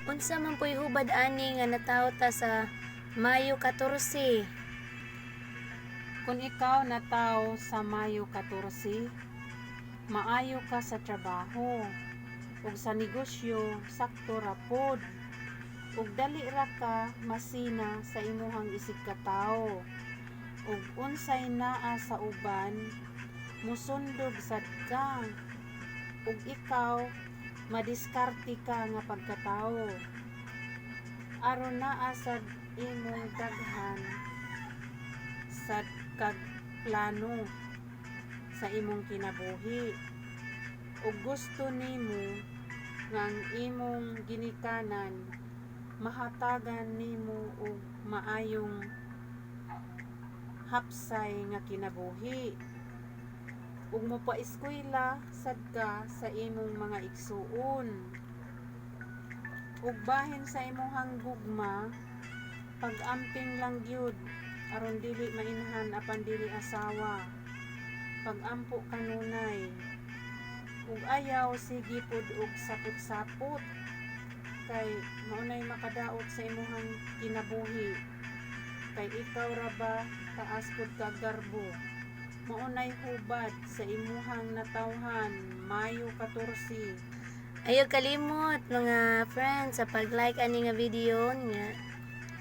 Unsa man po'y hubad ani nga natawo ta sa Mayo 14? Kung ikaw natawo sa Mayo 14, maayo ka sa trabaho ug sa negosyo, sakto ra pod. Ug dali ra ka masina sa imuhang isigkatawo. Ug unsay naa sa uban, mosundog sad ka. Ug ikaw madiskarte ka nga pagkatawo. Aron naa sad imong daghan sad kag plano sa imong kinabuhi. Ug gusto nimo nga ang imong ginikanan mahatagan nimo og maayong hapsay nga kinabuhi. Ug mopaeskwela sad ka sa imong mga igsuon. Ug bahin sa imuhang gugma, pag-amping lang gyud aron dili mainhan apan dili asawa. Pag-ampo kanunay. Ug ayaw sige pod og sapot-sapot kay mao nay makadaot sa imuhang kinabuhi. Kay ikaw ra ba, taas pod ka garbo. Mao nay hubad sa imuhang natawhan Mayo 14. Ayaw kalimot, mga friends, sa pag-like ani nga video nga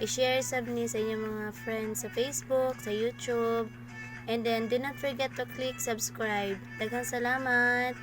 i-share sab ni sa inyong mga friends sa Facebook, sa YouTube. And then do not forget to click subscribe. Daghang salamat.